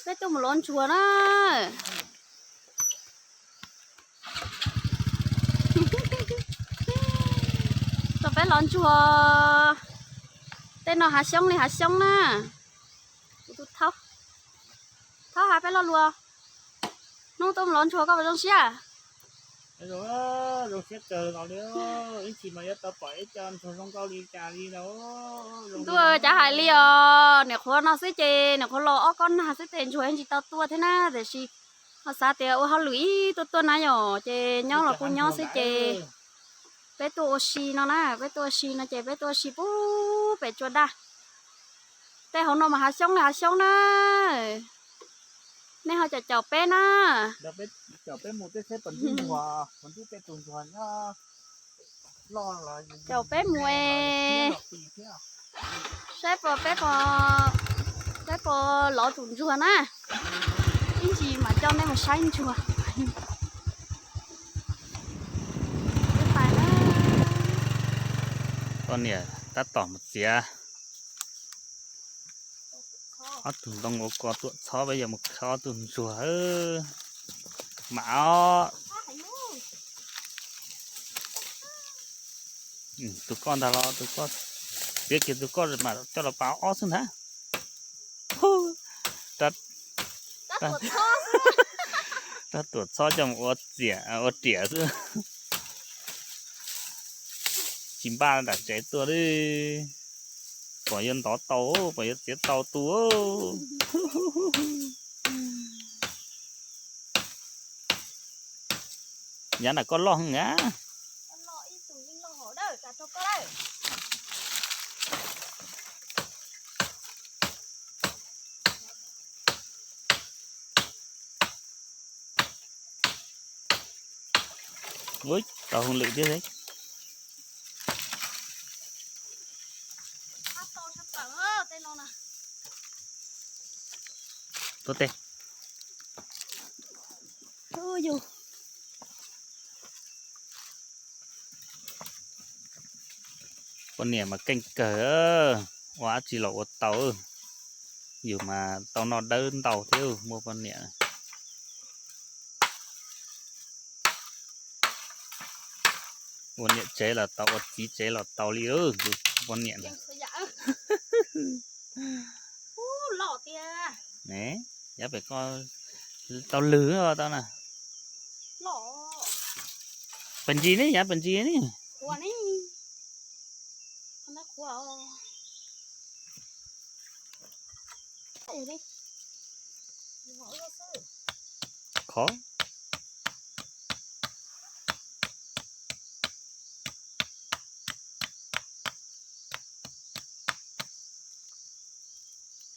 Peb tuaj mus lov ntsuag na. Tuaj peb lov ntsuag. Tej no hav xyoob li hav xyoob na. Kuv tus Thaub, Thaub hais peb lo lus. Hnub tuaj mus lov ntsuag koj puas zoo siab? Zoo siab kawg nkaus li, ib chim mas yuav tau pom ib co ntsuag zoo nkauj li cas li lawm. Ntuj, cav hais li os, niam qhuav no xwb ces niam qhuav los ob kob nag xwb ces ntsuag yeej tsis tau tuaj thiab na, tiam sis ho xav tias ua hauj lwm ib tuaj tuaj na yom, ces nyob los kuj nyob xwb ces peb tuaj ua si no na, peb tuaj ua si no ces peb tuaj ua si pub pem tsua daj. Tej hauv no mas hav xyoob li hav xyoob na. Nej ho caum caum peb na. Caum peb mus es saib puas, peb puas lov tus ntsuag na. Ib ntsis mam coj nej mus saib ntsuag. Poj niam tab tom mus txiav ob tug ntoo ua ko tuam txhob, peb yuav mus khawb ob tug ntsuag. Mam os. Tus koj ntag los, tus koj txiav kiag tus koj mam coj los pab ob xwb ntag. Rab tuam txhob coj mus ua riam xwb. Tsis npaj nram tsev tuaj li. Pom yuav ntov tau, pom yuav txiav tau tus. Yav nram koj loj heev a. Ui, tau hauj lwm thiab. Tuaj teb. Poj niam mas keej kawg, ua dab tsi los ua tau. Yus mas tau noj dawb ntau thiab, muaj poj niam. Ua niam tsev los tau, ua txiv tsev los tau li, yus poj niam. Yav pem ko tau lwg tau na. Pes ntsis ne, yav pes ntsis ne. Khov.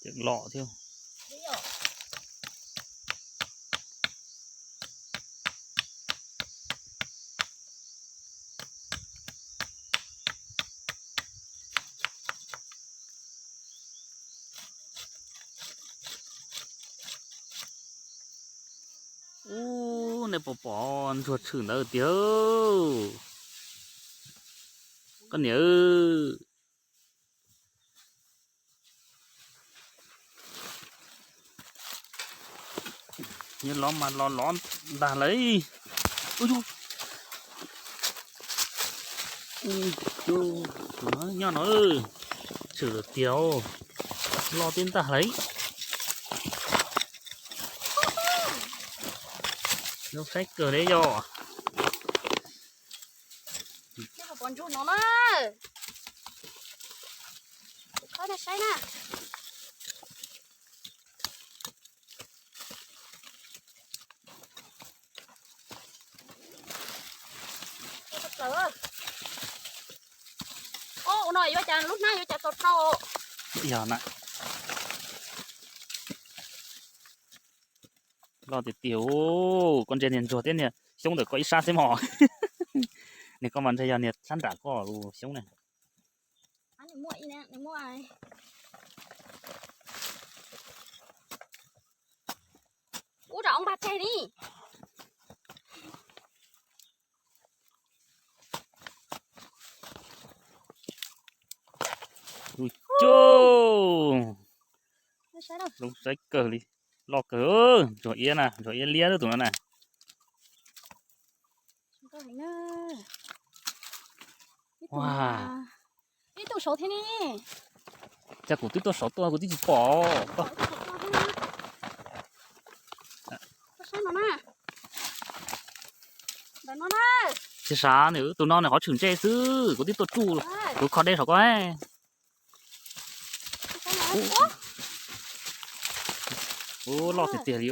Tseem loj thiab. Ub, nej puas pom ntsuag tshwm ntawd tiag? Koj niam, nyob los mas los lov ntag lauj. Nyob no tshwm tiag, loj tib ntag lauj. Zoo saib kawg li yog. Pom ntsuag no na. Khawb nej saib na. Ua no yuav cas lub hnab yuav cas tau rau. Yog na. Loj tiag tiag, koj ntsia niag ntsuag thiab niag xyoob ntawm koj ib sab xwb mog. Niag koj mas ntshe yog niag sab nram koj xyoob ne. Ub, rau ob npag tseg ni. Ui, cub, zoo saib kawg li, loj kawg. Ntsuag iab na, ntsuag iab liab tus no na. Ib tug saud thiab ne. Cas kuv twb tuaj saud tuaj kuv twb tsis pom. Tsis sav, tus no nws qhov tshwm ntsej xwb, kuv twb tuaj tsuj kuv kho dej saum ko. Ub, loj tiag tiag li.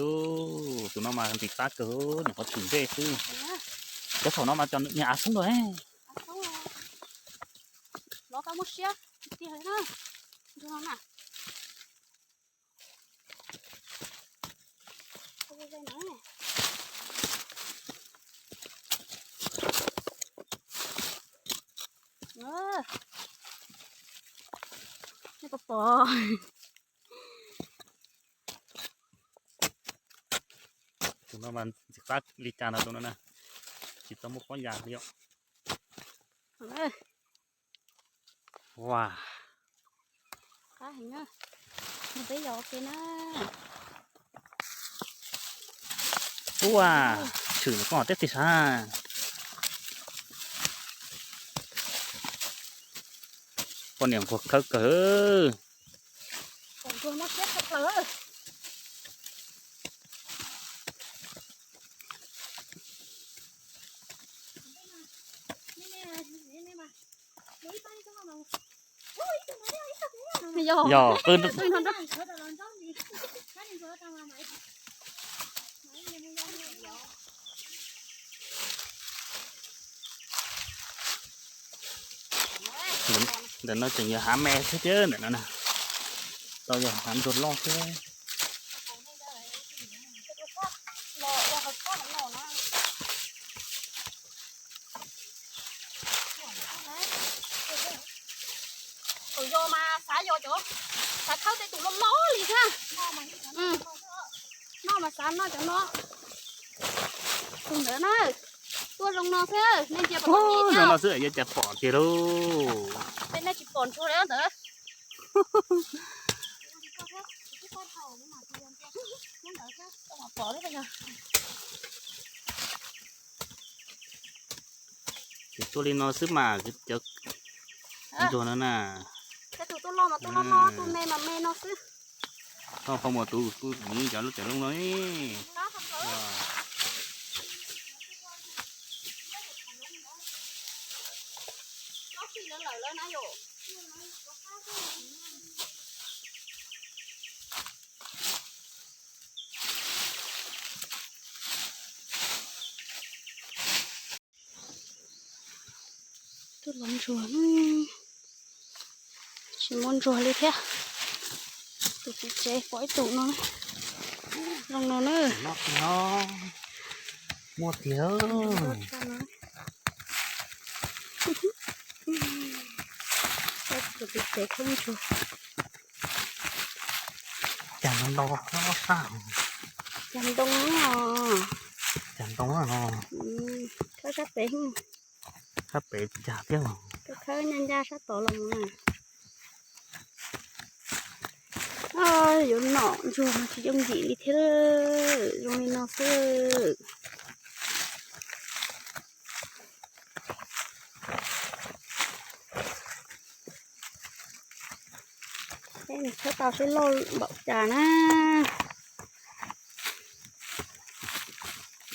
Tus no mas ntxim qab kawg, nws qhov tshwm ntsej xwb. Cov thaum no mas cov niag av xoob dua. Tus no mas ntxim qab li cas no tus no na, tsis tau muaj pob yas li os. Ua, peb yog ua ke na. Ua, tshwm koj teb tig sav. Poj niam nquag khawb kawg. Yog, yog, qw. Ntawm no tseem yog hav me xwb thiab ntawm no na. Tau yog hav ntsuag loj thiab. Tus yog mas xav yog cov, xav khawb tej tus loj loj li thiab. Noj mas xav noj cov no. Tus ntawd na, tuaj zoo no xwb, nej ntsia pom zoo no xwb, yuav cas pom tiag lauj. Tej nej tsis pom ntsuag li ntawd. Ces tuaj li no xwb mas cov ntsuag no na. Tus tuaj loj mas tuaj loj no, tus me mas me no xwb. Koj qhov muag tus kuj nyiv cov lub cov loo no. Tuaj lov ntsuag, tsis muaj ntsuag li thiab. Tus txiv tsev pom ib tug no, zoo no na. Muaj tiag. Tus txiv tsev khawb ntsuag. Cas ntoo, cas ntoo, cas ntoo, khawb sab pem, sab pem cas thiab, khawb ncaj ncaj sab tod los mus na. Yuav nom ntsuag mas tsis yooj yim li thiab, zoo li no xwb. Peb mus khawb tau seb loj npaum cas na.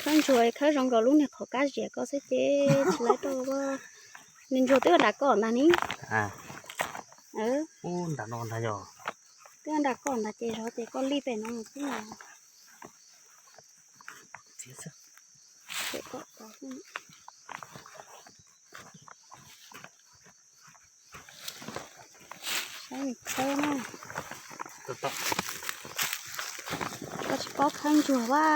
Khawb ntsuag khawb zoo nkaus lub niag qhov kab ziam ko xwb ces tsis laib rau. Niag ntsuag twb nram koj ntag ni. Twb nram koj ntag ces zov ces koj lij pem no mus xwb na. Saib nws khawb na. Koj tsis paub khawb ntsuag a.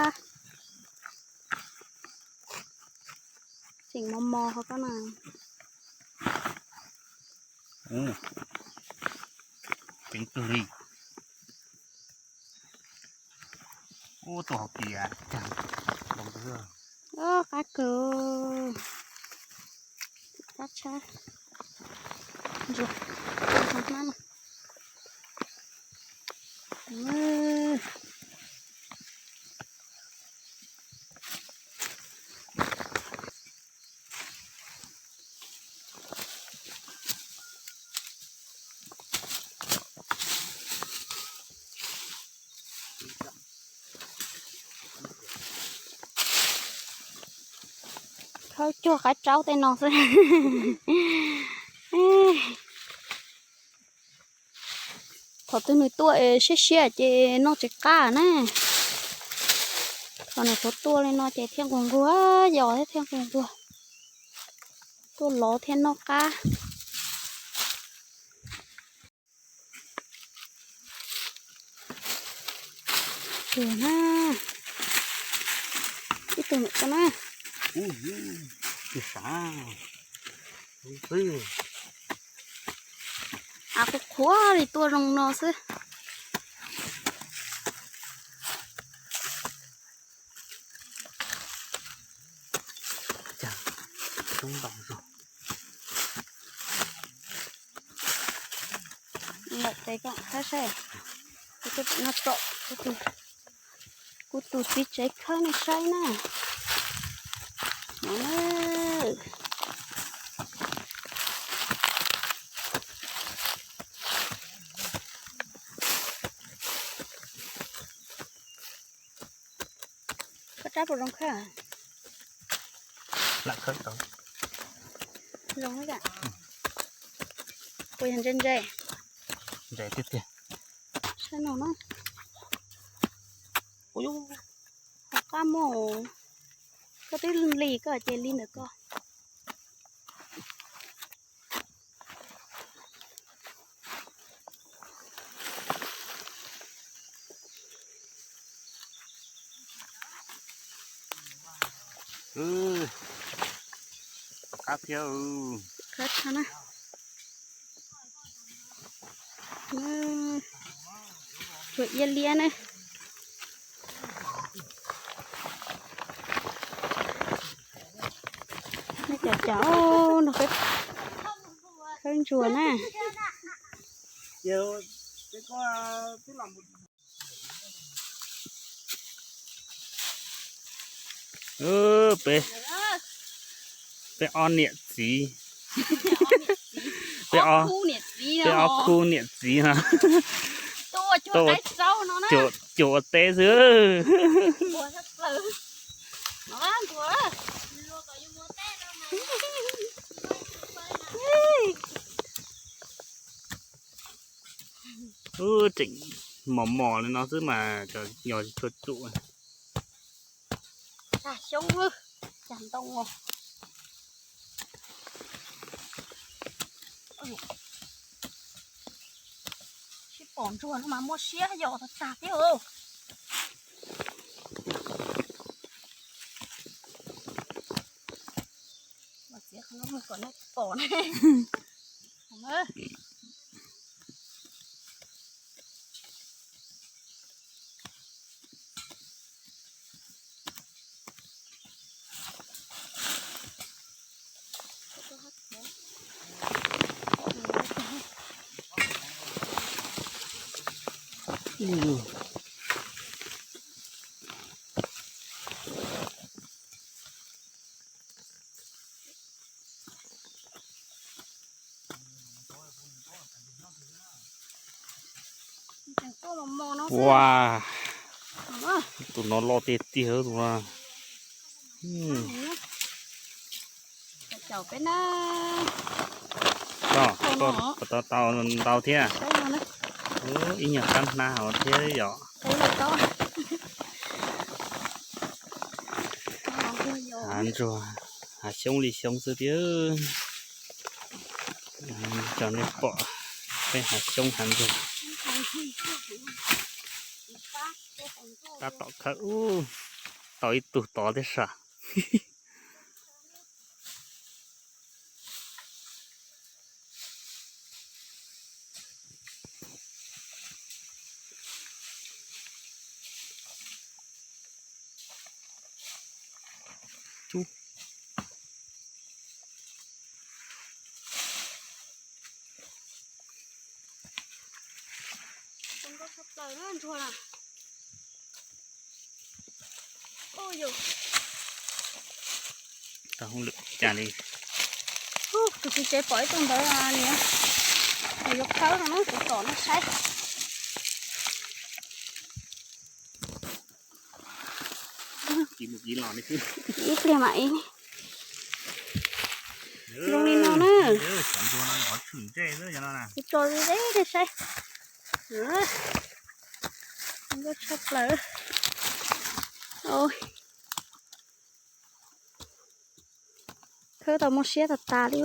Tseem mos mos ho koj na. Ceev kawg li. Ub, tuaj hauv pia. Qab kawg. Qab tshaj. Ntsuag, ntsuag hnab no. Khawb cuag qaib tsaub tej no xwb. Thaum twg nws tuaj siab siab ces noj tsis qab na. Thaum nws qhuav tuaj li no ces thiaj nquag nquag, yos thiab thiaj nquag nquag. Tuaj lov thiaj noj qab. Tus na, ib tug na. Tus sav xwb. Av qhuav qhuav li tuaj zoo no xwb. Ntau zog. Lawm tes koj saib saib, kuv tuaj tsom no tsom, kuv tus txiv tsev khawb nej saib na. Koj rab puas zoo khawb? Lam khawb tau. Zoo ib yam. Puas yog ntse ntse? Ntse tiag tiag. Saib no na. Ua, qab mog. Koj twb li koj ces li ntawm koj. Qab thiab. Qab tshaj na. Ua iab liab na. Nej cov cov no, khawb ntsuag na. Peb, peb ob niam txiv, peb ob khub niam txiv no, tuaj ua teb xwb. Tseem mos mos li no xwb mas yos tsis tshua tsum. Xyoob, cas ntoo os. Sib pom ntsuag no mas muaj siab yos tag tag thiab os. Txiav qhov no mus kom nej pom na. Ua, tus no loj tiag tiag tus no. Tau ntau thiab. Ib nyuag qab hnab hauv thiab yom. Hav ntsuag, hav xyoob li xyoob xwb tiag. Cov nej pom peb hav xyoob hav ntsuag. Tab tom khawb ub, tau ib tug tod thiab sas. Plaws na ntsuag na. Ub yus. Tau hauj lwm cas li. Ub, tus txiv tsev pom ib tug ntawd niam, nws yuav khawb no na, kuv tom no saib. Kiv mus kiv los ne. Ib pliag mam ib. Zoo li no na. Kuv tso zeb zeb nej saib. Zoo nkauj tshaj plaws. Khawb tau muaj siab tas tas li.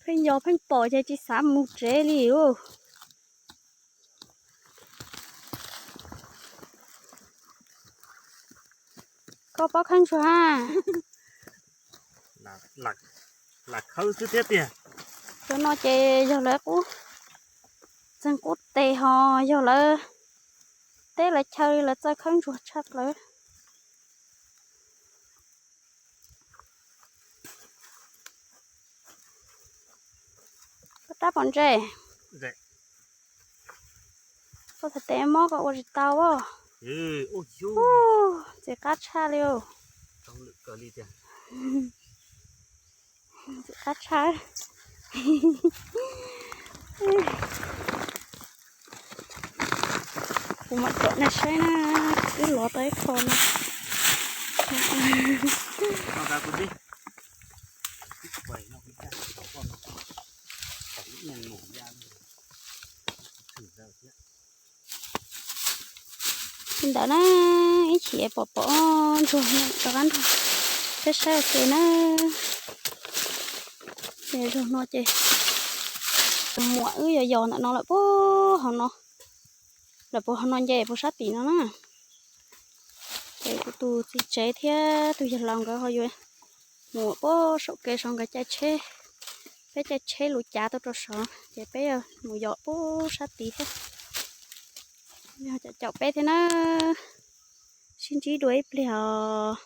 Pheej yos pheej pom ces tsis xav mus tsev li os. Koj paub khawb ntsuag a? Lam khawb xwb thiab tiag. Cov no ces yog lawv qub txeeg qub tes ho yog lawv teb lawv chaw li lawv txawj khawb ntsuag tshaj plaws. Koj rab pom ntses. Koj txhais tes mob koj ua tsis tau as. Ntxim qab tshaj li os. Ntxim qab tshaj. Kuv mam tsom nej saib na, wb lov tau ib qho no. Li ntawd na, ib chim pom pom ntsuag rov qab nrog peb saib ua ke na. Ces zaum no ces muam wb yos yos ntawm no lawm puag hauv no, lawm puag hauv no nce puag sab tim no na. Ces kuv tus txiv tsev thiab tus yawg laus nkawd ho yuav mus puag saum kev saud nkawd caij tsheb, peb caij tsheb lus cav tuaj rau saud ces peb yuav mus yos puag sab tid thiab. Yog caum caum peb thiab na, sib ntsib dua ib pliag os.